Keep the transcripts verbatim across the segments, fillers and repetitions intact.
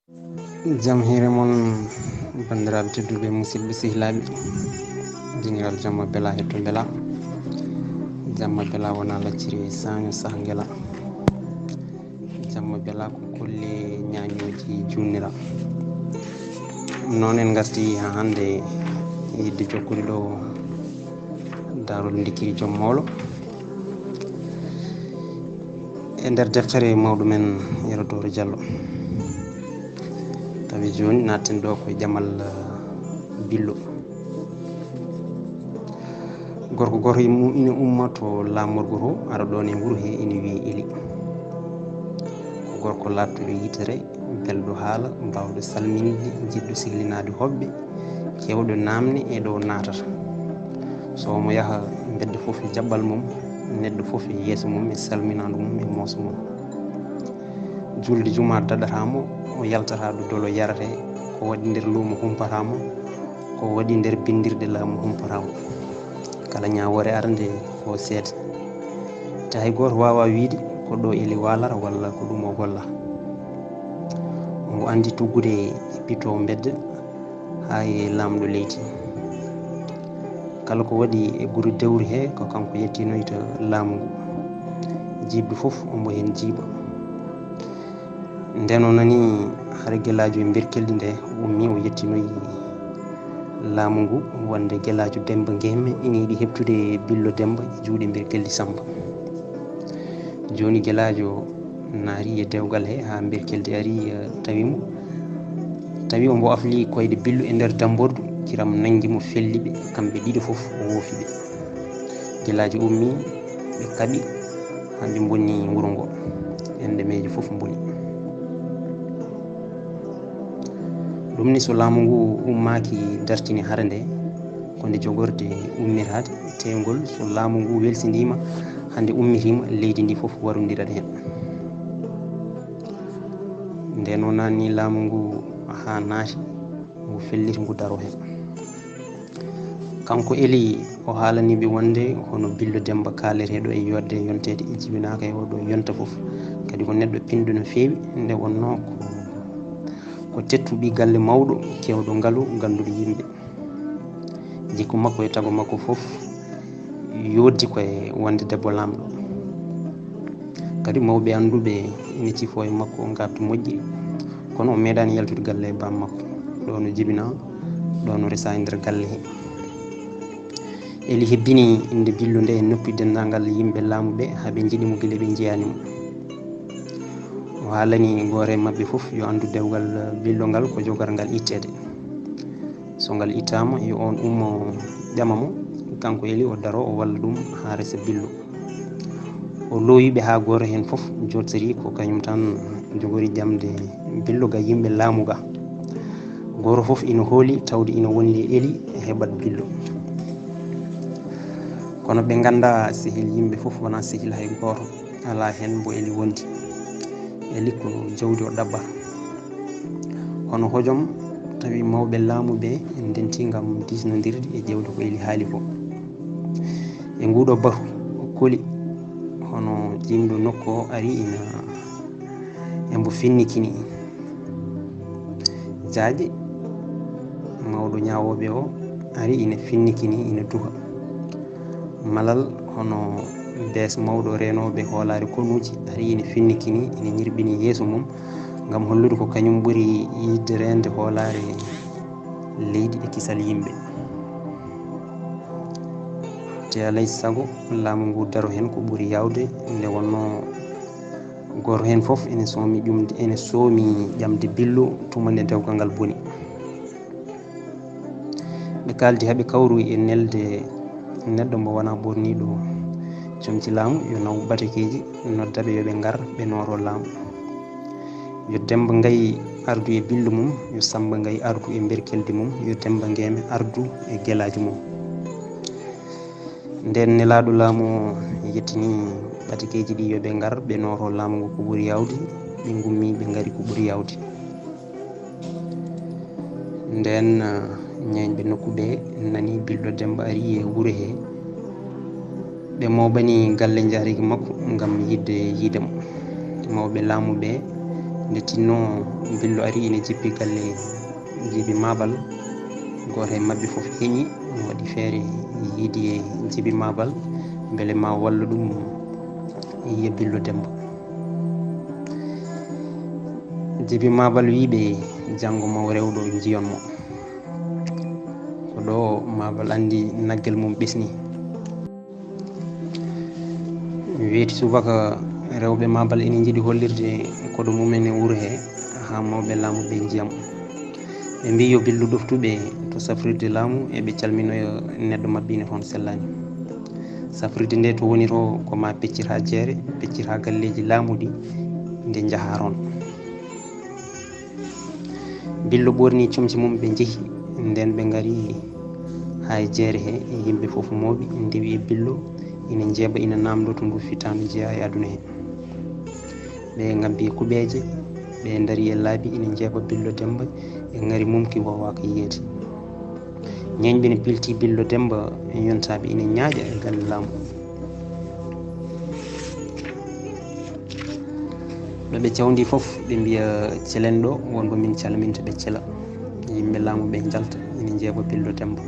Jam hiire mon, banndiraaɓe tedduɓe, musidɓe sehilaaɓe. Dingiral jamma bela hetto bela. Jamma bela wona lacciri saño sahngela. Jamma bela ko kulle ñaañooji junnira. Noon en ngarti haa hannde e yidde jokkude ɗo Daarol Ndikkiri Joom Mawlo. E nder deftere mawɗo men Yero Dooro Jallo, tawi jooni natten ɗo koye jamal, eh, Billo. Gorko gooto ina umma to laamorgo to, ara ɗoon e wuro he, ina wiyee Eli. Ko gorko laattuɗo yitere, belɗo haala, baawɗo salminde, jiɗɗo sehlinaade hoɓɓe, keewɗo naamne e ɗo naatata. So omo yaha mbedda fof e jaɓɓal mum, neɗɗo fof e yeeso mum, e salminaandu mum, e mooso mum. Juulde juma daɗataa mo, o yaltataa ɗo dolo yarate, ko waɗi nder luumo humpataa mo, ko waɗi nder binndirɗe laamu humpataa mo. Kala ñaawoore arande ko seede. Te hay gooto waawaa wiyde ko ɗo Eli waalata walla ko ɗum o golla. Omo anndi tuggude e ɓittoowo mbedda haa e laamɗo leydi. Kala ko waɗi e gure dewri he, ko kanko yettinoyta laamu ngu. Jiiɓdu fof omo heen jiiɓa. Nden o nani hara gelaajo e Mberkeldi nde, o ummi o yettinoyi laamu ngu, wonde gelaajo Demmba Ngehme ina yiɗi heɓtude Billo Demmba e juuɗe Mberkeldi Sammba. Jooni gelaajo naati e dewgal he haa Mberkeldi ari, eh, tawi mo. Tawi omo afli koyɗe Billo e nder dammbordu, kiram nanngi mo, felli ɓe, kamɓe ɗiɗo fof o woofi ɓe. Gelaajo ummi, ɓe kaɓi, haa ɓe mbonni wuro ngo. Enɗemeeje fof mboni. Ɗum ni so laamu ngu ummaaki dartini hara nde, ko nde jogorde ummiraade, teengol so laamu ngu welsindiima, hannde ummitiima, leydi ndi fof warundirat heen. Nden o naatni laamu ngu haa naati, ngu felliti ngu daro heen. Kanko Eli o haalani ɓe wonde hono Billo Demmba kaaleteeɗo e yodde e yonteede e jibinaaka e oɗo yonta fof. Kadi ko neɗɗo pinɗo no feewi, nde wonnoo ko, ko teettuɗo galle mawɗo, keewɗo ngalu, gannduɗo yimɓe. Jikku makko e tago makko fof yooɗdi ko e wonde debbo laamɗo. Kadi mawɓe annduɓe ina cifoo e makko ngartu moƴƴi, kono o meeɗaani yaltude galle e baam makko. Ɗoon o jibinaa, ɗoon o resaa e nder galle he. Eli hebbini innde Billo nde e noppi denndaangal yimɓe laamu ɓe, haa ɓe njiɗi mo gila ɓe njiyaani mo. O haalani gooto e maɓɓe fof yo anndu dewgal Billo ngal ko jogar ngal itteede. So ngal ittaama, yo oon ummo ƴama mo, kanko Eli o daro, o walla ɗum haa resa Billo. O loowi ɓe haa gooto heen fof jooɗtorii ko kañum tan jogori ƴamde Billo ga yimɓe laamu ga. Gooto fof ina hooli tawde ina wondi e Eli heɓat Billo. Kono ɓe nganndaa sehil yimɓe fof wonaa sehil hay gooto. Alaa heen mbo Eli wondi. Eli ko jawdi o ɗaɓɓata. Hono hojom tawi mawɓe laamu ɓe ndenti ngam diisnondirde e ƴeewde ko Eli haali ko. E nguuɗo batu o koli hono jimɗo nokku o ari ina e mbo finnikini. Jaaƴe mawɗo ñaawooɓe o ari ina finnikini, ina duha. Malal hono bees mawɗo reenooɓe hoolaare konuuji ari ina finnikini, ina ñirɓini yeeso mum ngam hollude ko kañum ɓuri yiɗde reende hoolaare leydi e kisal yimɓe. Te alay sago laamu ngu daro heen ko ɓuri yaawde, nde wonnoo gooto heen fof ene soomi ƴumde, ene soomi ƴamde Billo tuma nde dewgal ngal boni. Ɓe kaaldi haa ɓe kawroyi e nelde neɗɗo mbo wonaa ɓorniiɗo comci laamu, yo naw batakeeji, nodda ɓe yo ɓe ngar, ɓe nooro laamu. Yo Demmba Ngaye ardu e Billo mum, yo Sammba Ngaye ardu e Mberkeldi mum, yo Demmba Ngehme ardu e gelaajo mum. Nden nelaaɗo laamu o yettini batakeeji ɗi yo ɓe ngar, ɓe nooro laamu ngu ko ɓuri yaawde, ɓe ngummi, ɓe ngari ko ɓuri yaawde. Nden, ah, ñeeñɓe nokku ɓe nani Billo Demmba ari e wuro he. Ɓe mooɓani galle njaarigi makko ngam yiɗde yiide mo. Mawɓe laamu ɓe Nde tinnoo, Billo ari ina jippi galle Jibi Maabal. Gooto e maɓɓe fof heñi, waɗi feere yiidi e Jibi Maabal, mbele ma wallu ɗum yiya Billo Demmba. Jibi Maabal wii ɓe, "Janngo maw rewɗo njiyon mo." Ko ɗo Maabal anndi naggel mum ɓesni. Weeti subaka, rewɓe Maabal ina njiɗi hollirde koɗo mumen e wuro he, haa mawɓe laamu ɓe njiyam. Ɓe mbii yo Billo ɗoftu ɓe to safrirde laamu, eɓe calminoya neɗɗo maɓɓe ina toon sellaani. Safrirde nde to woni to, ko ma peccir haa jeere, peccir haa galleeji laamu ɗi, nde njahaa toon. Billo ɓoorni comci mum, ɓe njehi. Ndeen ɓe ngari haa e jeere he, e yimɓe fof mooɓi, ndewi e Billo, ina njeeɓa, ina naamndoo to ndu fitaandu jeyaa e aduna he. Ɓe ngabbi kuɓeeje, ɓe ndari e laabi, ina njeeɓa Billo Demmba e ŋari mum ki waawaaka yiyeede. Ñeeñɓe ne pilti Billo Demmba, yontaaɓe ina ñaaƴa e galle laamu. Ɗo ɓe cawndi fof, ɓe mbiya, "Celen ɗo, won mo min calminta," ɓe cela. Yimɓe laamu ɓe njalta, ina njeeɓa Billo Demmba.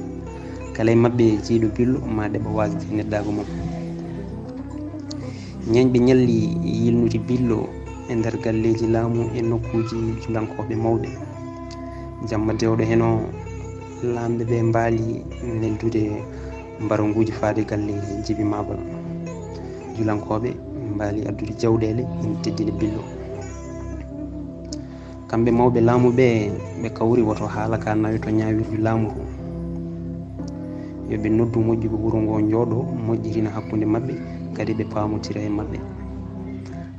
Kala e maɓɓe jiyɗo Billo, ma ɗeɓa waasde neɗɗaagu mum. Ñeeñɓe ñalli yilnude Billo e nder galleeji laamu e nokkuuji julankooɓe mawɓe. Jamma dewɗo heno, laamɓe ɓe mbaali neldude mbaronguuji faade galle Jibi Maabal. Julankooɓe mbaali addude jawɗeele ina teddina Billo. Kamɓe mawɓe laamu ɓe, ɓe kawri woto haala ka nawi to ñaawirdu laamu to. Yo ɓe noddu moƴƴuɓe wuro ngo njooɗo, moƴƴirina hakkunde maɓɓe, kadi ɓe paamotira e maɓɓe.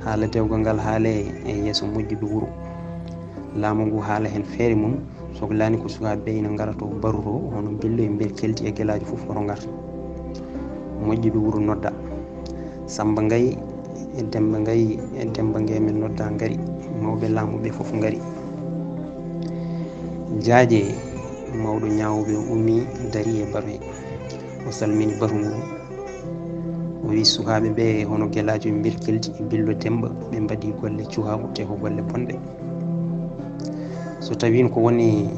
Haala dewgal ngal haale e yeeso moƴƴuɓe wuro. Laamu ngu haala heen feere mum, soklaani ko sukaaɓe ɓe ina ngara to baruro, hono Billo e Mberkeldi e Gelaajo fof hoto ngarta. Moƴƴuɓe wuro nodda. Samba Ngay e Demmba Ngay e Demmba Ngeemen nodda ngari, mawɓe laamu ɓe fof ngari. Jaaje, mawɗo ñaawɓe o ummi, darii e batu he. O salmini batu ngu. O wii sukaaɓe ɓe hono Gelaajo Mberkeldi e Billo Demmba, ɓe mbaɗi golle cuhaagu te ko golle bonɗe. So tawii ko woni,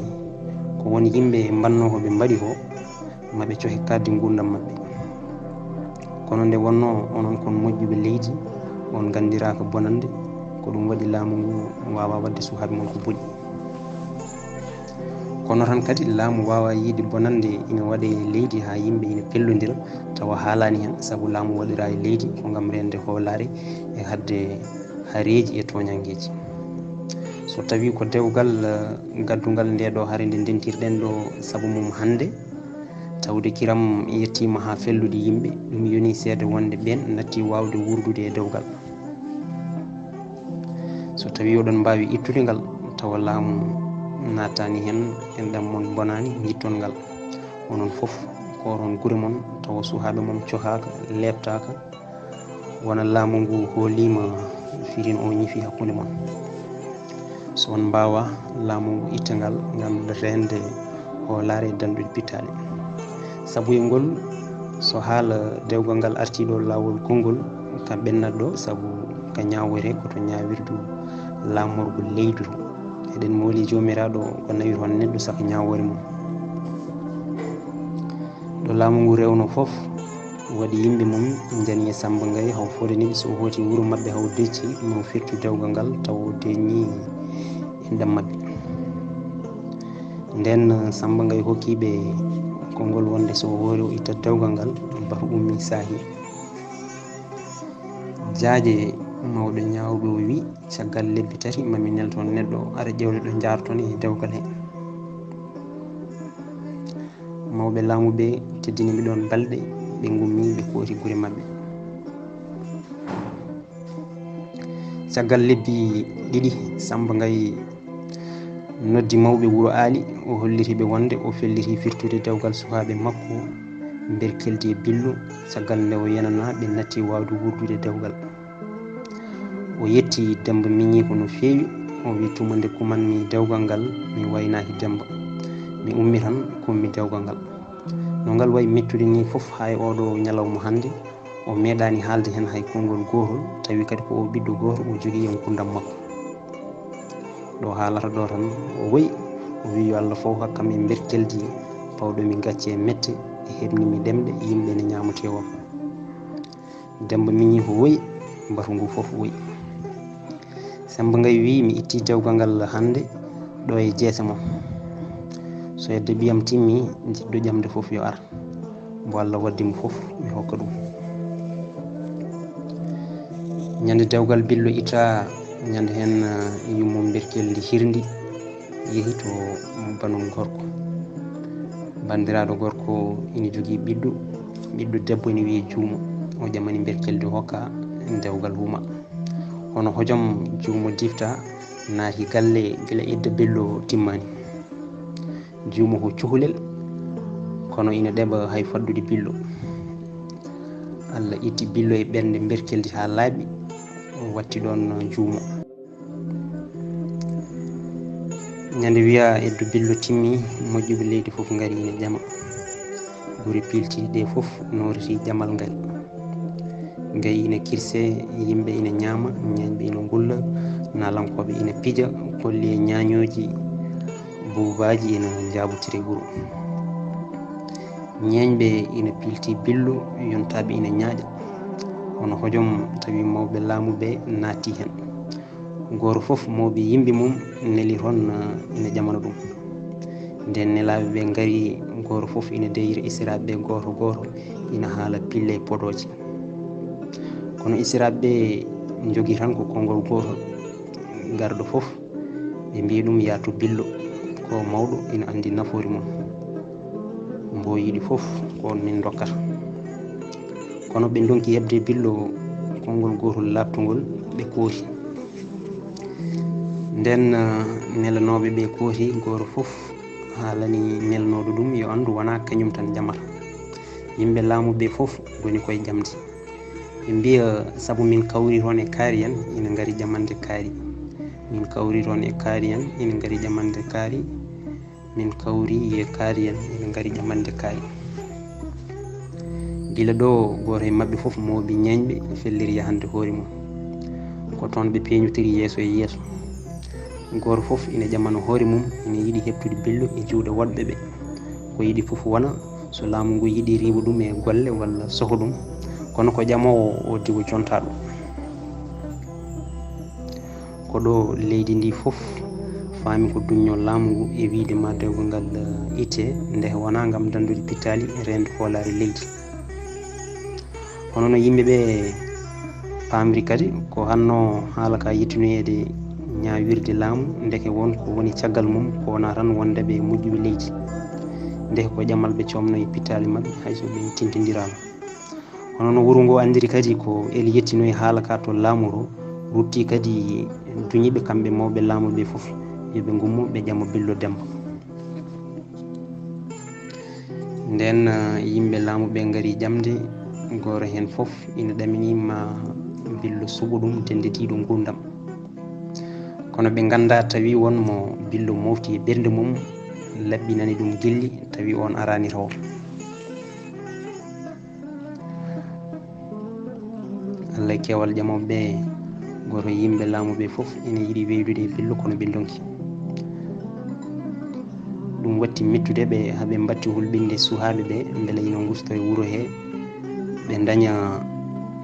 ko woni yimɓe mbannoo ko ɓe mbaɗi ko, ma ɓe cohe kaɗdi nguurndam maɓɓe. Kono nde wonnoo onon kon moƴƴuɓe leydi, on nganndiraaka bonannde, ko ɗum waɗi laamu ngu waawaa waɗde sukaaɓe mon ko boni. Kono tan kadi laamu waawaa yiide bonannde ina waɗee e leydi haa yimɓe ina pellondira, tawa haalaani heen, sabu laamu waɗiraa e leydi ko ngam reende hoolaare e haɗde hareeji e tooñanngeeji. So tawii ko dewgal, eh, gaddungal nde ɗo hare nde ndentirɗen ɗo sabu mum hannde, tawde kiram yettiima haa fellude yimɓe, ɗum yoni seede wonde ɓeen natti waawde wuurdude e dewgal. So tawii oɗon mbaawi ittude ngal, tawa laamu naataani heen, enɗam mon bonaani, ngitton ngal. Onon fof, kooron gure mon, tawa sukaaɓe mon cohaaka, leeptaaka, wona laamu ngu hooliima, firin o ñifi hakkunde mon. So on mbaawaa, laamu ngu itta ngal ngam reende hoolaare e danndude pittaali. Sabu e ngol, so haala dewgal ngal artii ɗo laawol konngol, ka ɓennat ɗo, sabu ka ñaawoore ko to ñaawirdu laamorgo leydi to. Eɗen mooli Joomiraaɗo ko nawi toon neɗɗo saka ñaawoore mum. Ɗo laamu ngu rewno fof, waɗi yimɓe mum njani e Samba Ngay, haw fodani ɓe, so o hooti wuro maɓɓe haw decci, mo firtu dewgal ngal, tawa o deñi enɗam maɓɓe. Ndeen Samba Ngay hokki ɓe konngol wonde so o hoori o itta dewgal ngal, batu ummi saahi. Jaaje, mawɗo ñaawɓe o wi, caggal lebbi tati mami nelton neɗɗo ara ƴeewde ɗo njaarton e dewgal he. Mawɓe laamu ɓe teddini ɓe ɗoon balɗe, ɓe ngummi, ɓe kooti gure maɓɓe. Caggal lebbi ɗiɗi, Samba Ngay noddi mawɓe wuro Aali, o holliti ɓe wonde o felliti firtude dewgal sukaaɓe makko Mberkeldi e Billo. Caggal nde o yenanaa, ɓe natti waawde wuurdude dewgal. O yetti Demmba miñiiko no feewi, o wi, "Tuma nde kumanmi dewgal ngal, mi waynaaki Demmba. Mi ummi tan, kummi dewgal ngal." No ngal wayi mettude nii fof, haa e ooɗoo ñalawma hannde, o meeɗaani haalde heen hay konngol gootol, tawi kadi ko o ɓiɗɗo gooto, o jogii e nguurndam makko. Ɗo haalata ɗo tan, o woyi, o wi yo Allah fof hokkam e mberkeldi, pawɗo mi gacce e mette, e heɓni mi ɗemɗe, yimɓe ne ñaamo teewam. Demba miñi ko woyi, mbatu ngu fof woyi. Samba Ngaye wi, mi itti dewgal ngal hannde ɗo e jeese mon. So hedde ɓiyam timmi, jiɗɗo ƴamde fof yo ar. Mbo Allah waddi mo fof, mi hokka ɗum. Ñande dewgal Billo itta, ñande heen, eh, yummo mberkeldi hirndi yehi to banum gorko. Banndiraaɗo gorko ina jogii ɓiɗɗo, ɓiɗɗo debbo ina wiyee Juumo. O ƴamani mberkeldi hokka dewgal Huma. Hono hojom Juumo difta naati galle gila idda Billo timmani. Juumo ko cukalel, kono ina ɗeɓa hay faddude Billo. Allah itti Billo e ɓernde mberkeldi haa laaɓi, watti ɗoon Juumo. Ñande wiya eddu Billo timmi, moƴƴuɓe leydi fof ngari ina ƴama. Gure piiltiiɗe ɗe fof nooriti ƴamal ngal. Gayi ina kirse, yimɓe ina ñaama, ñaañɓe ina ngulla, naalankooɓe ina pija, kolli e ñaañooji, buubaaji ina njaabotiri wuro. Ñeeñɓe ina piilti Billo, yontaaɓe ina ñaaƴa. Hono hojom tawi mawɓe laamu ɓe naatti heen. Gooto fof mawɓe yimɓe mum neli toon, eh, ina ƴamana ɗum. Nden nelaaɓe ɓe ngari, gooto fof ina deyira esiraaɓe ɓe gooto gooto, ina haala pille e podooje. Kono esiraaɓe ɓe njogii tan ko konngol gootol, garɗo fof ɓe mbiya ɗum, "Yaa to Billo, ko mawɗo, ina anndi nafoore mum. Mbo yiɗi fof ko on min ndokkata." Kono ɓe ndonki heɓde Billo konngol gootol laaɓtungol, ɓe kooti. Nden, eh, nelanooɓe ɓe kooti, gooto fof haalani nelanooɗo ɗum yo anndu wonaa kañum tan ƴamata. Yimɓe laamu ɓe fof ngoni koye ƴamde. Ɓe mbiya, "Sabu min kawri toon e kaari en, ina ngari ƴamande kaari. Min kawri toon e kaari en, ina ngari ƴamande kaari. Min kawri e kaari en, ina ngari ƴamande kaari." Gila ɗo, gooto e maɓɓe fof mooɓi ñeeñɓe, felliri yahande hoore mum. Ko toon ɓe peeñotiri yeeso e yeeso. Gooto fof ina ƴamano hoore mum, ina yiɗi heɓtude Billo e juuɗe woɗɓe ɓe. Ko yiɗi fof wona so laamu ngu yiɗi riiwa ɗum e golle walla soho ɗum, kono ko ƴamoowo o diwo jontaaɗo. Ko ɗo leydi ndi fof faami ko duñño laamu ngu e wiyde ma dewgal ngal, eh, itte, nde wonaa ngam danndude pittaali, reende hoolaare leydi. Hono no yimɓe ɓe paamri kadi, ko hanno haala ka yettinoyeede ñaawirde laamu, ndeke won ko woni caggal mum, ko wonaa tan wonde ɓe moƴƴuɓe leydi. Ndeke ko ƴamal ɓe coomno e pittaali maɓɓe, hay so ɓe tintindiraama. Hono no wuro ngo anndiri kadi, ko eli yettinoyi haala ka to laamu to, rutti kadi duñiiɓe kamɓe mawɓe laamu ɓe fof, yo ɓe ngummo, ɓe ƴamo Billo Demba. Nden, eh, yimɓe laamu ɓe ngari ƴamde, gooto heen fof ina ɗamini ma Billo suɓo ɗum dennditiiɗo nguurndam. Kono ɓe nganndaa tawi won mo Billo mofti e ɓernde mum, laɓɓinani ɗum gilli, tawi on araani tawo. Allah e keewal ƴamooɓe ɓe, gooto e yimɓe laamu ɓe fof ina yiɗi weydude e Billo, kono ɓe ndonki. Ɗum watti mettude ɓe, haa ɓe mbatti hulɓinde suhaaɓe ɓe, mbele ina ngusto e wuro he, ɓe ndaña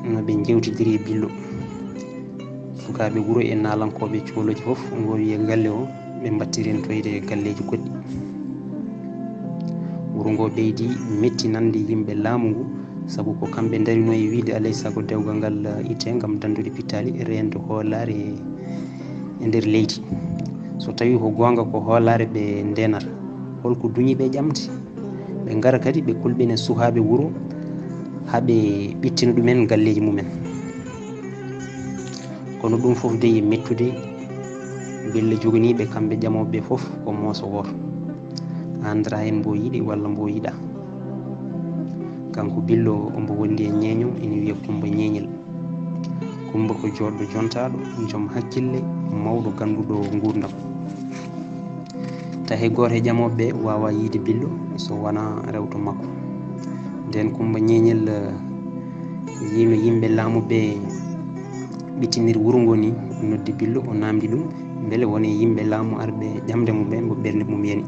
no ɓe njeewtidiri e Billo. Sukaaɓe wuro e naalankooɓe coolooji fof ngoowi e galle o, ɓe mbattirentoyde e galleeji goɗɗi. Wuro ngo ɓeydi mettinande yimɓe laamu ngu, sabu ko kamɓe ndarino e wiyde alay sago dewgal ngal itte ngam danndude pittaali e reende hoolaare e nder leydi. So tawii ko goonga ko hoolaare ɓe ndeenata, holko duñi ɓe ƴamde? Ɓe ngara kadi ɓe kulɓina suhaaɓe wuro haa ɓe ɓittina ɗumen galleeji mumen. Kono ɗum fof dey e mettude, mbelle joganiiɓe kamɓe ƴamooɓe ɓe fof ko mooso wooto. Anndataa heen mbo yiɗi walla mbo yiɗaa. Kanko Billo, ombo wondi e ñeeño ina wiyee Kummba Ñeeñel. Kummba ko jooɗɗo jontaaɗo, joom hakkille, mawɗo gannduɗo nguurndam. Tahe gooto e ƴamooɓe ɓe waawaa yiyde Billo so wonaa rewto makko. Nden Kummba Ñeeñel, eh, yii no yimɓe laamu ɓe ɓittiniri wuro ngo ni, noddi Billo, o naamndi ɗum, Mbele woni yimɓe laamu arɓe ƴamde mo ɓe mbo ɓernde mum yani.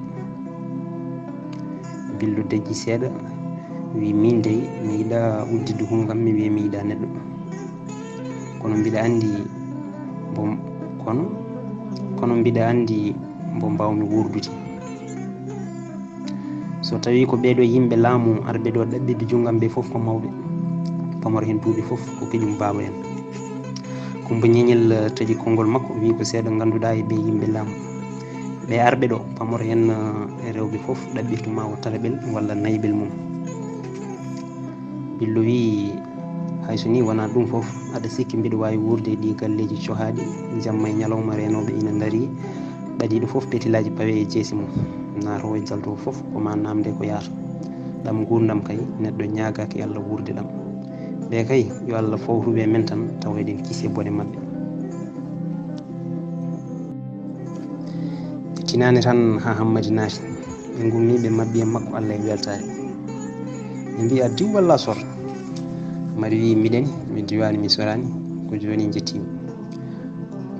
Billo dejji seeɗa, wi min dey mi yiɗa udditde hungam, mi wiya mi yiɗa neɗɗo. Kono mbiɗa anndi mbo kono kono mbiɗa anndi mbo mbawmi wuurdude. So tawi ko ɓeeɗo yimɓe laamu arɓe ɗo ɗaɓɓiiɓe junngam ɓe fof ko mawɓe, pamaro heen duuɓi fof ko keƴum baaba en. Kumba Ñeñel taƴi konngol makko, wi ko seeɗa ngannduɗaa e ɓe yimɓe laamu. Ɓe arɓe ɗo, pamaro heen rewɓe fof ɗaɓɓirtu ma o tataɓel walla nayaɓel mum. Billo wi, hay so ni wonaa ɗum fof, aɗa sikki mbiɗo waawi wuurde e ɗii galleeji cohaaɗi, jamma e ñalawma reenooɓe ina ndarii, ɓadiiɗo fof petilaaji pawe e jeesi mum, naatoowo e jaltoowo fof ko ma naamnde ko yahata. Ɗam nguurndam kay, neɗɗo ñaagaaki Allah wuurde ɗam. Ɓe kay, yo Allah fowtu ɓe men tan, tawa eɗen kiisi e bone maɓɓe. Tinaani tan haa Hammadi naati, ɓe ngummi ɓe maɓɓi e makko Allah e weltaare. Ɓe mbiya diw walla sor? Hammadi wi miɗen, mi diwaani mi soraani, ko jooni njettiimi.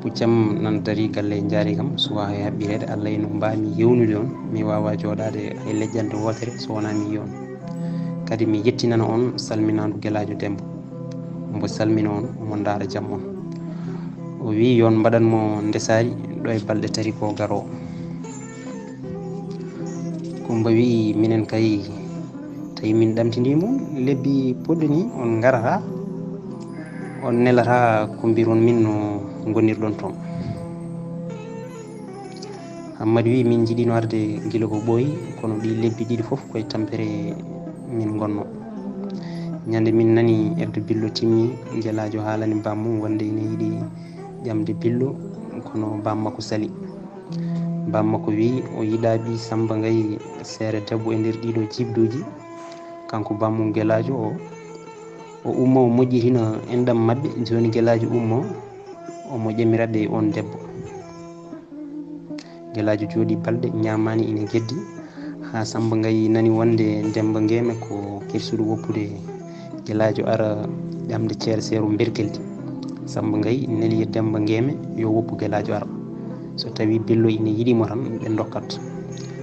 Puccam nan darii galle njaari kam, suwaa e haɓɓireede, Allah ino mbaami yewnude on, mi waawaa jooɗaade hay lejjannde wootere so wonaa mi yiyi on. Kadi mi yettinana on salminaandu Gelaajo Demmba. Mbo salmina on, mbo ndaara jam on. O wi yo on mbaɗan mo ndesaari ɗo e balɗe tati ko garoo. Kumba wi minen kay tawi min ɗamtindii mon lebbi poɗɗi ni on ngarata on nelata ko mbiron min no ngonirɗon toon. Hammadi wi min njiɗino arde gila ko ɓooyi kono ɗi lebbi ɗiɗi fof koye tampere min ngonno. Ñande min nani eddo billo timmi, Gelaajo haalani bammum wonde ina yiɗi ƴamde billo kono bammakko sali. Bammakko wi o yiɗa ɓi Samba Ngayi seere debbo e nder ɗiɗo jibduji. Kanko bammum Gelaajo o o umma o moƴƴitina enɗam maɓɓe, jooni Gelaajo ummo omo ƴamira ɗe on debbo. Gelaajo jooɗi balɗe ñaamaani ina geddi haa Samba Ngayi nani wonde Demmba Ngeeme ko kersuɗo woppude Gelaajo ara ƴamde ceer seero mberkeldi. Samba Ngayi neli e Demmba Ngeeme yo woppu Gelaajo ara. So tawi billo ina yiɗi mo tan ɓe ndokkat.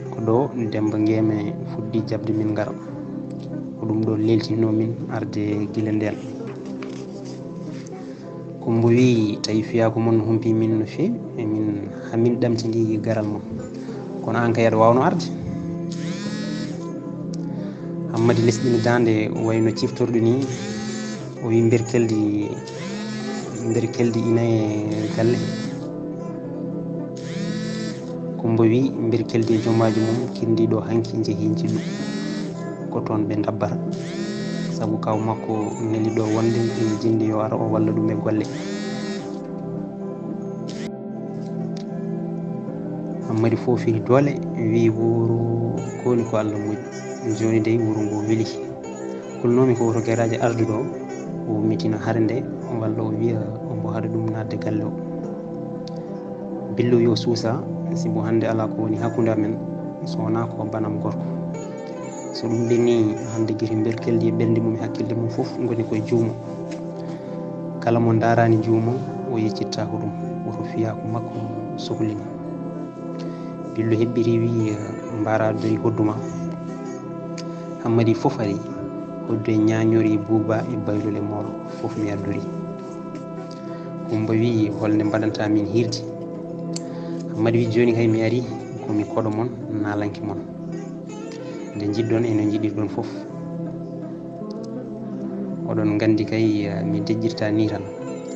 Ko ɗo Demmba Ngeeme fuɗɗi jaɓde min ngara. Ko ɗum ɗo leeltinno min arde gila ndeen. Kumba wi tawi fiyaaku mon no humpi min no feewi, e min haa min ɗamtindii garal mon. Kono aan kay aɗa waawno arde. Hammadi lesɗini daande wayno ciftorɗo ni, o wi mberkeldi mberkeldi ina e galle. Kumba wi mberkeldi e jomaaji mum kindiiɗo hanki njehi njillu. Ko toon ɓe ndabbata. Sabu kaw makko neli ɗo wonde ina jinni yo ar o walla ɗum e golle. Hammadi foofiri doole wi wuro koni ko Allah moƴƴi. Jooni dey wuro ngo weli. Kulnoomi ko woto garaaji arduɗo o ummitina hare nde walla o wiya ombo haɗa ɗum naatde galle o. Billo wi o suusa, sibu hannde alaa ko woni hakkunde amen so wonaa ko banam gorko. So ɗum ɓenni hannde gite mberkeldi e ɓernde mum e hakkille mum fof ngoni koye juumo. Kala mo ndaaraani juumo o yeccittaako ɗum, woto fiyaaku makko sohlin. Billo heɓɓiti wi mbaara doy hodduma. Hammadi fof ari, hoddu e ñaañori buuba e baylol e moolo fof mi addori. Kumba wi holnde mbaɗanta min hiirde. Hammadi wi jooni kay mi ari ko mi koɗo mon naalanke mon. Nde njiɗɗon e no njiɗirɗon fof. Oɗon nganndi kay mi deƴƴirta ni tan.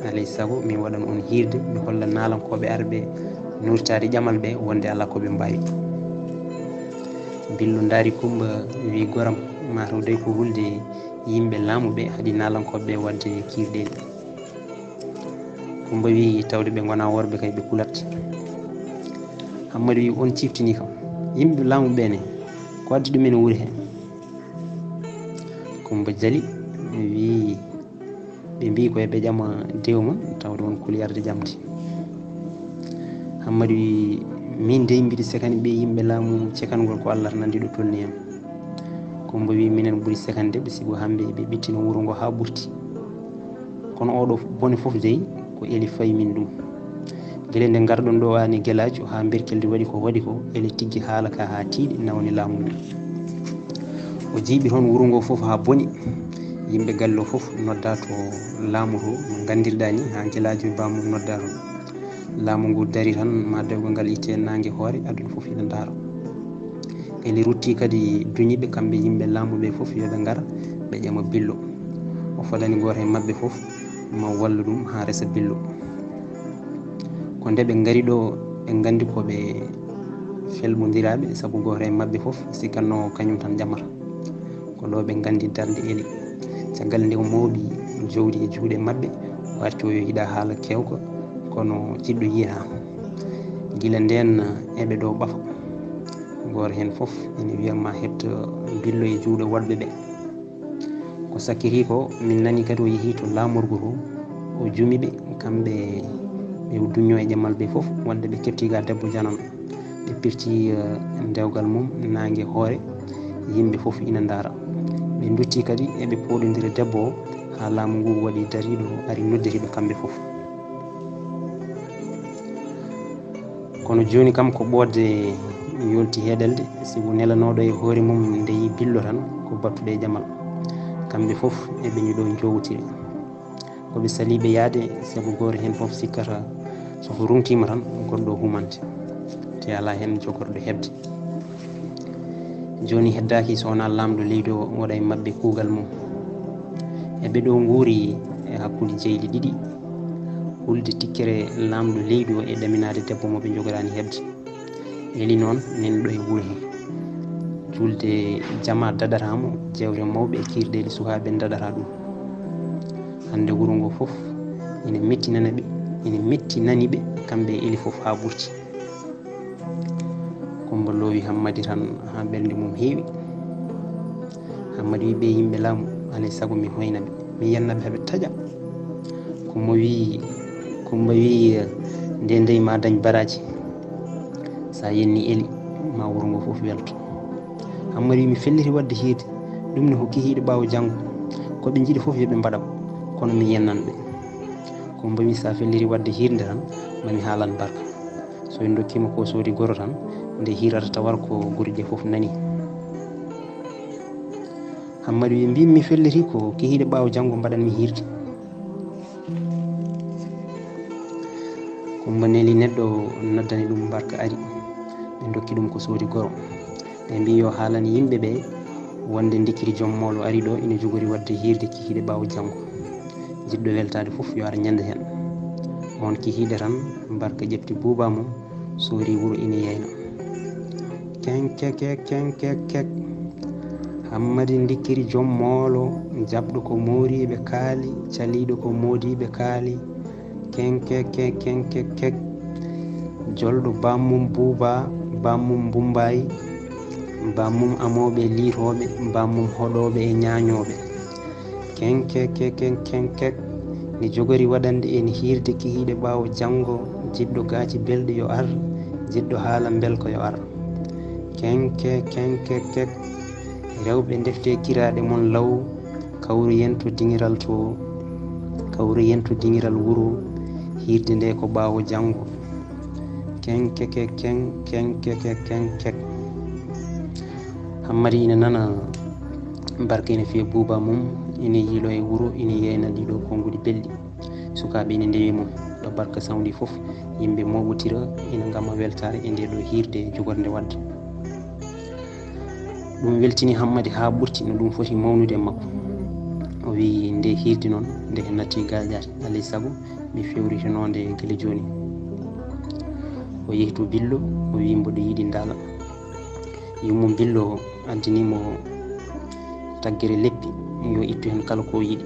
Alay sago mi waɗan on hiirde mi holla naalankooɓe arɓe nurtaade ƴamal ɓe wonde alaa ko ɓe mbaawi. Billo ndaari Kumba wi goram mataw dey ko hulde yimɓe laamu ɓe haɗi naalankooɓe ɓe waɗde kiirɗeeli. Kumba wi tawde ɓe ngona worɓe kay ɓe kulat. Hammadi wi on ciftini kam yimɓe laamu ɓe ne ko addi ɗumen wuri he. Kumba jali wi ɓe mbi ko eɓe ƴama dew mon tawde on kuli arde ƴamde. Hammadi wi min dey mbiɗi sekani ɓe yimɓe laamu cekangol ko Allah nanndi ɗo tolni en. Kumba wi minen ɓuri sekande ɓe sibu hamɓe ɓe ɓittina wuro ngo haa ɓurti. Kono oɗo bone fof dey ko eli fayi min ɗum. Gila nde ngarɗon ɗo, aan e Gelaajo, haa mberkeldi waɗi ko waɗi ko, eli tiggi haala ka haa tiiɗi, nawni laamu ngu. O jiiɓi toon wuro ngo fof haa boni. Yimɓe galle o fof nodda to laamu to, no nganndirɗaa ni, haa Gelaajo e bammum nodda toon. Laamu ngu dari tan, ma dewgal ngal itte e naange hoore, aduna fof ina ndaara. Eli rutti kadi duñiiɓe kamɓe yimɓe laamu ɓe fof yo ɓe ngar, ɓe ƴama Billo. O fodani gooto e maɓɓe fof ma wallu ɗum haa resa Billo. Ko nde ɓe ngari ɗo, ɓe nganndi ko ɓe felɓondiraaɓe, sabu gooto e maɓɓe fof sikkatnoo kañum tan ƴamata. Ko ɗo ɓe nganndi darnde Eli. Caggal nde o mooɓi jawdi e juuɗe maɓɓe, o arti o yo yiɗa haala keewka, kono jiɗɗo yiyataa. Gila ndeen, eɓe ɗo ɓafa. Gooto heen fof ene wiya ma heɓto Billo e juuɗe woɗɓe ɓe. Ko sakkiti ko, min nani kadi o yehi to laamorgo to, o jumi ɓe, kamɓe ɓe o duñño e ƴamal ɓe fof, wonde ɓe kepti ga debbo janan. Ɓe pirti, eh, dewgal mum naange hoore, yimɓe fof ina ndaara. Ɓe ndutti kadi eɓe pooɗondira debbo o, haa laamu ngu waɗi dariiɗo, ari noddiriiɓe kamɓe fof. Kono jooni kam ko ɓoodde yolti heɗelde, sibu nelanooɗo e hoore mum nde yi Billo tan ko battuɗo e ƴamal. Kamɓe fof eɓe ñuɗo jowtire. Ko ɓe saliiɓe yahde, sabu gooto heen fof sikkata so ko rungtiima tan goɗɗo humante, te alaa heen jogorɗo heɓde. Jooni heddaaki so wonaa laamɗo leydi o waɗa e maɓɓe kuugal mum. Eɓe ɗo nguuri e hakkunde jeyli ɗiɗi, hulde tikkere laamɗo leydi o e ɗaminaade debbo mo ɓe njogoraani heɓde. Eli noon nani ɗo e wuro he. Julde jama daɗata mo, jewte mawɓe e kiirɗeeli sukaaɓe daɗata ɗum. Hannde wuro ngo fof ene mettinana ɓe, ene mettinani ɓe kamɓe e Eli fof haa ɓurti. Kumba loowi Hammadi tan haa ɓernde mum heewi. Hammadi wi ɓe yimɓe laamu, alay sago mi hoyna ɓe, mi yenna ɓe haa ɓe taƴa. Kumba wi, Kumba wi, nde ndey ma dañ baraaji. Sa yenni Eli, ma wuro ngo fof welto. Hammadi wi mi felliti waɗde hiirde, ɗum ne ko kihiiɗe ɓaawo janngo. Ko ɓe njiɗi fof yo ɓe mbaɗam, kono mi yennan ɓe. Kumba wi sa felliti waɗde hiirde tan, ma mi haalan barka. So en ndokkima ko soodi goro tan, nde hiirata tawar ko guri ɗe fof nani. Hammadi wi mbimi mi felliti ko kihiiɗe ɓaawo janngo mbaɗanmi hiirde. Kumba neli neɗɗo noddani ɗum barka ari. Ɓe ndokki ɗum ko soodi goro. Ɓe mbi yo haalan yimɓe ɓe wonde ndikkiri joom moolo ari ɗo ina jogori waɗde hiirde kihiiɗe ɓaawo janngo. Jiɗɗo weltaade fof yo ar ñande heen. On kihiiɗe tan barka ƴefti buuba mum, soori wuro ina yeyna. Kenkeke, kenkekek. Hammadi ndikkiri joom moolo, jaɓɗo ko mooriiɓe kaali, caliiɗo ko moodiiɓe kaali. Kenkeke, kenkekek. Jolɗo bammum buuba, bammum mbumbaay, bammum amooɓe liitooɓe, bammum hoɗooɓe e ñaañooɓe. Kenkeke, kenkekek. Ne jogori waɗande en hiirde kihiiɗe ɓaawo janngo, jiɗɗo gaaci belɗi yo ar, jiɗɗo haala mbelko yo ar. Kenke, kenkekek. Rewɓe ndefte kiraaɗe mon law, kawru yen to diŋiral to, kawru yen to diŋiral wuro, hiirde nde ko ɓaawo janngo. Kenkeke, ken, kenkeke, kenkek. Hammadi ina nana barka ina fiya buuba mum, ina yiilo e wuro, ina yeyna ɗiɗo konnguɗi belɗi. Sukaaɓe ina ndewi mum. Ɗo barka sawndi fof, yimɓe mooɓotira ina ngama weltaare e nde ɗo hiirde jogornde waɗde. Ɗum weltini Hammadi haa ɓurti no ɗum foti mawnude e makko. O wi nde hiirde noon, nde natti gaajaade, alay sago mi fewritanoonde gila jooni. O yehi to Billo, o wi mboɗo yiɗi ndaala. Yummum Billo addani mo taggere leppi, yo ittu heen kala ko o yiɗi.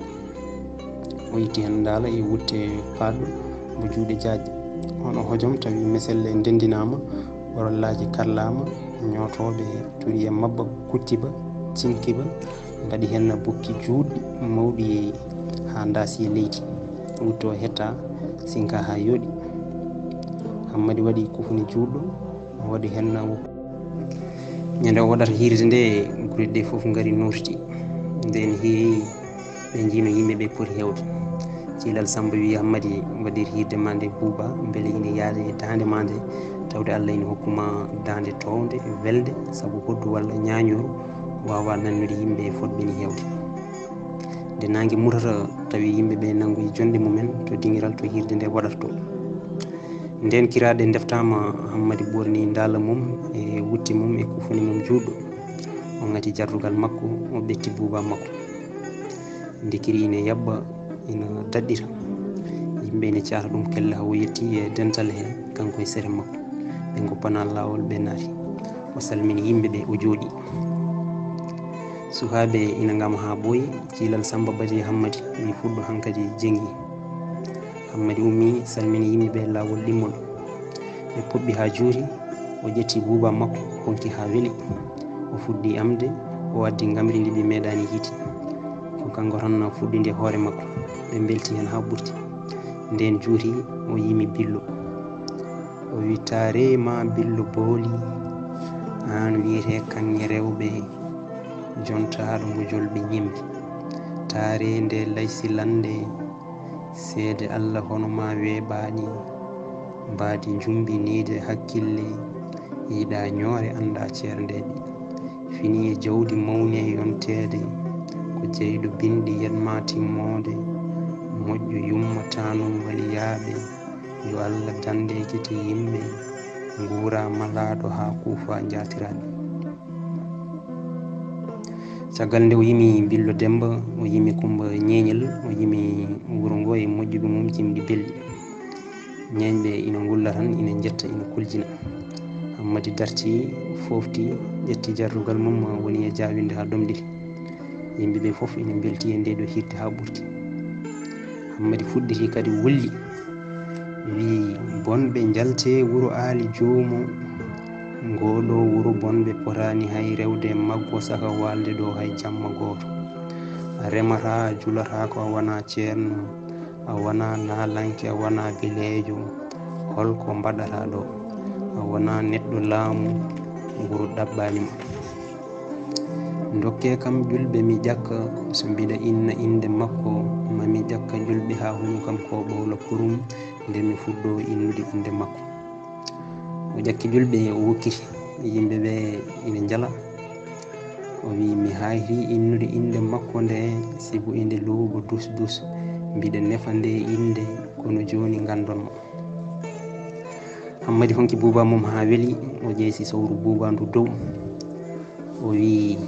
O itti heen ndaala e wutte paɗɗo mo juuɗe jaajɗe, hono hojom tawi meselle ndendinaama, ɓorollaaji karlaama, ñootooɓe turi e mabba, kuttiba, cinkiba, mbaɗi heen bukki juutɗi mawɗi haa ndaasi e leydi. Wutto hetta, sinka haa yooɗi. Hammadi waɗi kufuni juutɗo, o waɗi heen Ñande o waɗata hiirde nde, gure ɗe fof ngari nurti. Nden hiiri, ɓe njiino yimɓe ɓe poti hewde. Cilal Samba wi, Hammadi, waɗir hirde ma nde Buuba, mbele ine yaada e daande ma nde, tawde Allah ine hokku ma daande townde, welde, sabu hoddu walla ñaañooru waawa nannude yimɓe e fotɓe ni heewde. Nde naange mutata, tawi yimɓe ɓe nanngoyi jonɗe mumen to dingiral to hirde nde waɗata to. Nden kiraaɗe ndeftaama, Hammadi ɓoorni ndaala mum e wutte mum e kufune mum juutɗo. O ŋati jardugal makko, o ɓetti buuba makko. Nde kiri ine yaɓɓa, ina daɗɗira. Yimɓe ine caata ɗum kelle haa o yetti e dental he, kanko e sere makko. Ɓe ngoppana laawol, ɓe naati. O salmini yimɓe ɓe, o jooɗi. Suhaaɓe ina ngama haa ɓooyi, cilal Samba bati Hammadi, wi, "Fuɗɗo hankadi jeŋi." Hammadi ummi, salmini yimɓe ɓe laawol ɗimmol. Ɓe puɓɓi haa juuti, o ƴetti buuba makko, honki haa weli. O fuɗɗi amde, o addi ngamri ndi ɓe meeɗaani yiide. Ko kanko tan fuɗɗi nde hoore makko. Ɓe mbelti heen haa ɓurti. Ndeen juuti, o yimi Billo. O wi, "Taare ma Billo Booli, aan wiyetee kaŋŋe rewɓe, jontaaɗo mo jolɓe ñembi. Taare nde laysi lande, seede Allah hono ma weeɓaani, mbaadi njumbiniide hakkille, yiɗa ñoore annda ceerndeeɓe. Fini e jawdi mawni e yonteede, ko jeyɗo binndi yetma timmoode, moƴƴo yumma taanum waliyaaɓe, yo Allah dande e gite yimɓe, nguura malaaɗo haa kuufa njaatiraaɓe." Caggal nde o yimi Billo Demba, o yimi Kumba Ñeeñel, o yimi wuro ngo e moƴƴuɓe mum jimɗi belɗi. Ñeeñɓe ina ngulla tan, ina njetta, ina kuljina. Hammadi darti, foofti, ƴetti jardugal mum, woni e jaawinde haa domɗiti. Yimɓe ɓe fof ina mbelti e nde ɗo hirde haa ɓurti. Hammadi fuɗɗiti kadi wulli, wi, "Bonɓe njalte wuro Aali Joomo. Ngoo ɗo wuro bonɓe potaani hay rewde e maggo saka waalde ɗo hay jamma gooto. A remataa, a julataako, a wonaa ceerno, a wonaa naalanke, a wonaa beleejo. Hol ko mbaɗataa ɗo? A wonaa neɗɗo laamu, wuro ɗaɓɓaani ma. Ndokkee kam ƴulɓe mi ƴakka, so mbiɗa inna innde makko, ma mi ƴakka ƴulɓe haa hunu kam ko ɓowla kurum, nde mi fuɗɗoo innude innde makko." O ƴakki ƴulɓe, o wokkiti. Yimɓe ɓe ina njala. O wi, "Mi haayri innude innde makko nde, sibu inde luuɓo dus dus. Mbiɗa nefa nde innde, kono jooni nganndon mo." Hammadi honki buuba mum haa weli, o ƴeesi sawru buuba ndu dow. O wi,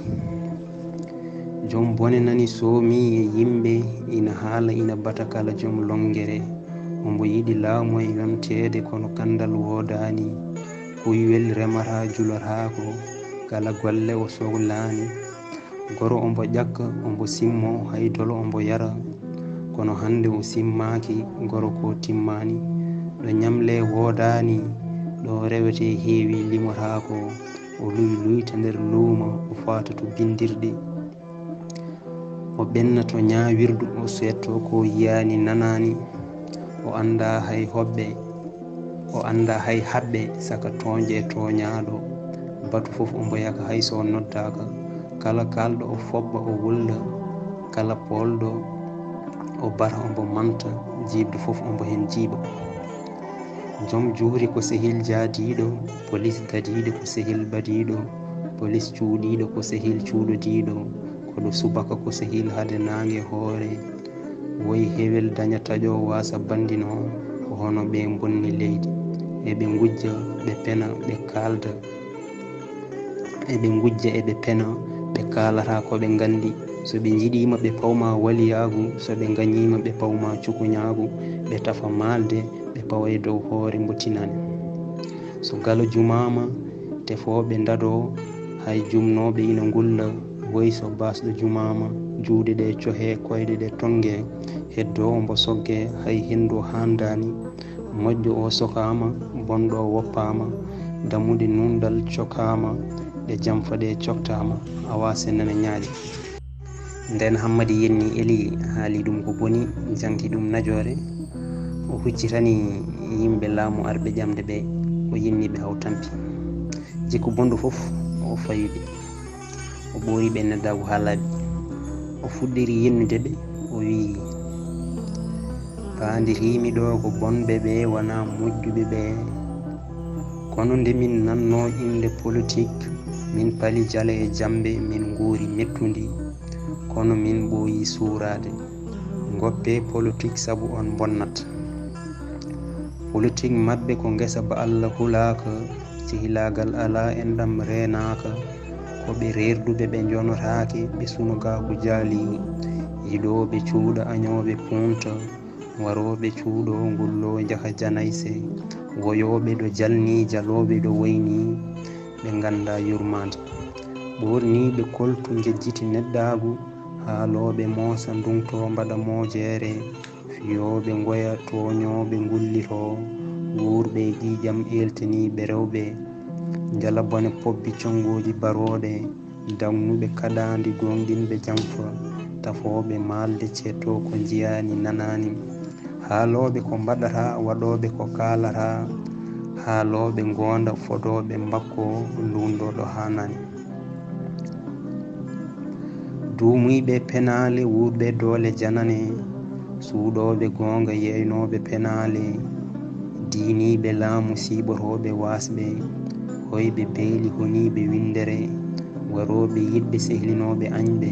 "Joom bone nani soomi e yimɓe ina haala, ina bata kala joom lonngere. Ombo yiɗi laamu e yonteede, kono kanndal woodaani. Kuywel remataa, julataako, kala golle o sohlaani. Goro ombo ƴakka, ombo simmo, hay dolo ombo yara. Kono hannde o simmaaki, goro ko timmaani. Ɗo ñamle woodaani, ɗo rewete heewi, limotaako. O luy luyta nder luuma, o faata to binndirɗi. O ɓenna to ñaawirdu, o seetto ko yiyaani nanaani. O annda hay hoɓɓe, o annda hay haɓɓe saka tooñɗo e tooñaaɗo. Batu fof ombo yaka hay so noddaaka. Kala kaalɗo o foɓɓa o wulla, kala poolɗo o bata ombo manta, jiiɓde fof ombo heen jiiɓa. Joom juuri ko sehil jaadiiɗo, polis dadiiɗo ko sehil badiiɗo, polis cuuɗiiɗo ko sehil cuuɗodiiɗo, koɗo subaka ko sehil hade naange hoore. Woy hewel daña taƴo waasa banndino, ko hono ɓe mbonni leydi. Eɓe ngujja, ɓe pena, ɓe kaalda. Eɓe ngujja, eɓe pena, ɓe kaalata ko ɓe nganndi. So ɓe njiɗiima, ɓe pawma waliyaagu, so ɓe ngañiima, ɓe pawma cukuñaagu, ɓe tafa maalde, ɓe pawa e dow hoore mbo tinaani. So galo jumaama, tefooɓe ndadoo, hay jumnooɓe ina ngulla, woy so baasɗo jumaama, juuɗe ɗe cohee, koyɗe ɗe tonngee, heddoo ombo soggee, hay henndu haandaani. Moƴƴo o sokaama, bonɗo o woppaama, dammuɗe nundal cokaama, ɗe jamfa ɗe coktaama, awa se nana ñaaƴa. Nden Hammadi yenni Eli, haali ɗum ko boni, jangti ɗum najoore. O huccitani yimɓe laamu arɓe ƴamde ɓe, o yenni ɓe haw tampi. Jikku bonɗo fof, o fawi ɓe. O ɓoori ɓe neddaagu haa laaɓi. O fuɗɗiri yennude ɓe, o wiyi, Faandirimi ɗo ko bonɓe ɓe wona moƴƴuɓe ɓe. Kono nde min nanno innde politik, min pali jale e jambe, min nguuri mettundi. Kono min ɓooyi suuraade. Ngoppe politik sabu on bonnat. Politik maɓɓe ko ngesa ba Allah hulaaka, sehilaagal alaa, enɗam reenaaka. Ko ɓe reerduɓe, ɓe njonotaake, ɓe sunugaaku jaali. Yiɗooɓe cuuɗa, añooɓe punta, warooɓe cuuɗo, ngullo, njaha janayse, woyooɓe ɗo jalni, jalooɓe ɗo woyni, ɓe ngannda yurmaande. Ɓoorniiɓe koltu, njejjiti neɗɗaagu, haalooɓe moosa, ndungto, mbaɗa moojeere, fiyooɓe ngoya, tooñooɓe ngullito, wuurɓe e ƴiiƴam, eeltaniiɓe rewɓe, njala bone, pobbi, conngooji barooɗe, dagnuɓe kaɗaandi, gooŋɗinɓe jamfa, tafooɓe maalde, ceeto ko njiyaani nanaani, haalooɓe ko mbaɗata, waɗooɓe ko kaalata, haalooɓe ngoonda, fodooɓe mbakko, luundo ɗo haanaani. Duumuyɓe penaale, wuurɓe doole janane, suuɗooɓe goonga, yeeynooɓe penaale, diiniiɓe laamu, siiɓotooɓe waasɓe, hoyɓe beeli, honiiɓe winndere, warooɓe yiɗɓe, sehlinooɓe añɓe,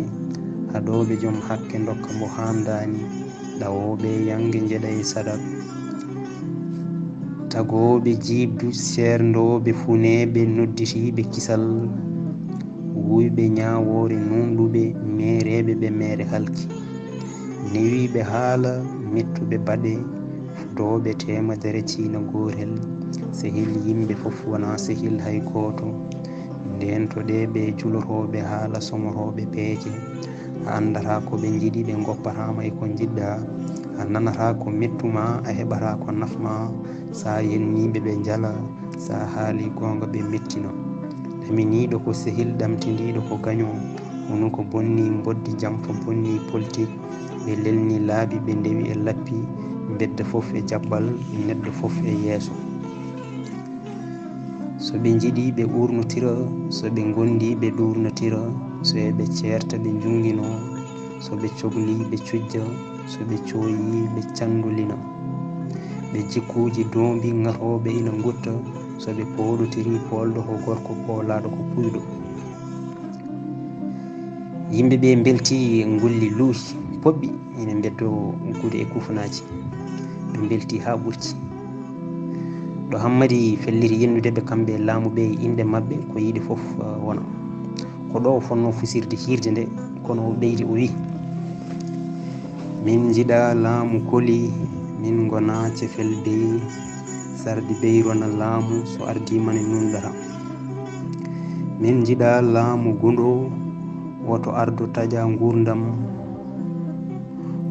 haɗooɓe joom hakke, ndokka mbo haandaani, ɗawooɓe yannge, njeɗa e sadak, tagooɓe jiiɓdu, seerndooɓe funeeɓe, nodditiiɓe kisal, wuyɓe ñaawoore, nuunɗuɓe, meereeɓe ɓe meere halki, newiiɓe haala, mettuɓe baɗe, fudooɓe teemedere, ciina gootel, sehil yimɓe fof wonaa sehil hay gooto, ndeentoɗee ɓe julotooɓe haala, somotooɓe peeje, a anndataa ko ɓe njiɗi, ɓe ngoppataama e ko njiɗɗaa, a nanataa ko mettu maa, a heɓataa ko naf maa, so a yennii ɓe, ɓe njala, so a haalii goonga, ɓe mettina. Ɗaminiiɗo ko sehil, ɗamtindiiɗo ko gaño, wonu ko bonni mboddi, jamfa bonni politik, ɓe lelni laabi, ɓe ndewi e lappi, mbedda fof e jabbal, neɗɗo fof e yeeso. So ɓe njiɗi, ɓe uurnotira, so ɓe ngondi, ɓe ɗuurnotira, so eɓe ceerta, ɓe njungino, so ɓe cogli, ɓe cujja, so ɓe cooyi, ɓe candulina. Ɓe jikkuuji doombi, ŋatooɓe ina ngutta, so ɓe pooɗotiri, poolɗo ko gorko, poolaaɗo ko puyɗo. Yimɓe ɓe mbelti, ngulli luuhi, poɓɓi, ina mbeddo gude e kufunaaji. Ɓe mbelti haa ɓurti. Ɗo Hammadi felliti yennude ɓe kamɓe e laamu ɓe, e innde maɓɓe, ko yiɗi fof, eh, wona. Ko ɗo o fotnoo fusirde hiirde nde, kono o ɓeydi, o wiyi, "Min njiɗaa laamu koli, min ngonaa cefel beyi, sardi beyi rona laamu, so ardii mane nunɗata. Min njiɗaa laamu gundo, woto ardo taƴa nguurndam,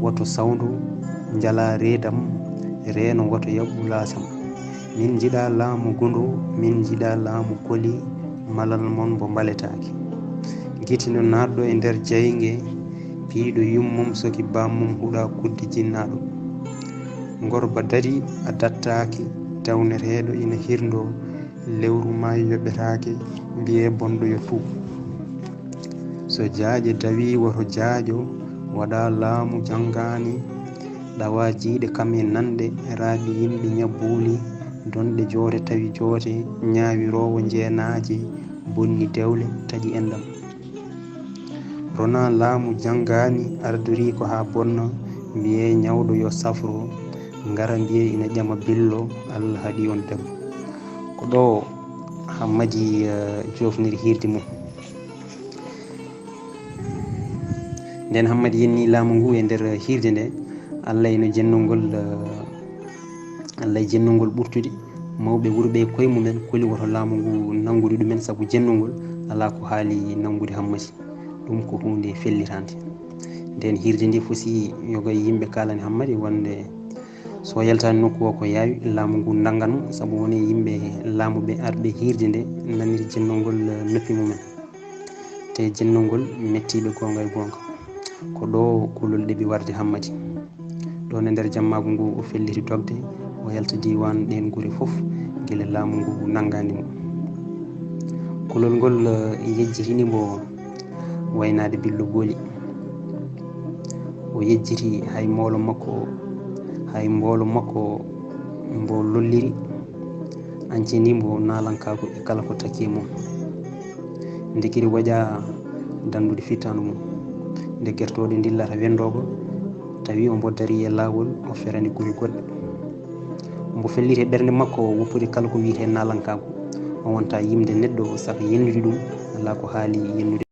woto sawndu njala reedam, reeno woto yaɓɓu laasam. Min njiɗaa laamu gundo, min njiɗaa laamu koli, malal mon mbo mbaletaake. Gitino naatɗo e nder jayŋe, piiɗo yummum soki bammum huɗa kuddi jinnaaɗo. Ngorba dari a dattaaki, dawneteeɗo ina hirndo, lewru maayi yoɓetaake, mbiye bonɗo yo tuub. So jaaƴe dawi woto jaaƴo, waɗa laamu janngaani, ɗawa jiiɗe kam e nanɗe, raaɓi yimɓe ñabbuuli, donɗe joote tawi joote, ñaawiroowo njeenaaje, bonni dewle, taƴi enɗam. Rona laamu janngaani, ardori ko haa bonna, mbiye ñawɗo yo safro, ngara mbiye ina ƴama billo, Allah haɗi on debbo." Ko ɗo Hammadi, eh, joofniri hiirde mum. Nden Hammadi yenni laamu ngu e nder hiirde nde, Allah ino jennongol, eh, Allah e jennongol ɓurtude, mawɓe wuro ɓe koye mumen koli woto laamu ngu nanngude ɗumen, sabu jennongol alaa ko haali nanngude Hammadi. Ɗum ko huunde fellitaande. Nden hiirde nde fosi yoga e yimɓe kaalani Hammadi wonde so yaltaani nokku o ko yaawi laamu ngu nanngan mo, sabu woni yimɓe laamu ɓe arɓe hiirde nde naniri jennongol noppi mumen. Te jennongol mettiiɓe goonga e goonga. Ko ɗo kulol ɗeɓi warde Hammadi. Ɗon e nder jammaagu ngu o felliti dogde, o yalta diiwaan ɗeen gure fof, gila laamu ngu nanngaani mo. Kulol ngol, eh, yejjitini mbo waynaade billo booli. O yejjiti hay moolo makko o, Hay mboolo makko mbo lolliri, ancini mbo naalankaagu e kala ko takki e mum. Nde kiri waƴa danndude fittaandu mum, nde gertooɗe ndillata wenndoogo, tawi ombo darii e laawol, o ferani guri goɗɗe. Ombo felliti e ɓernde makko woppude kala ko wiyetee naalankaagu. O wonta yimde neɗɗo saka yennude ɗum, alaa ko haali yennude.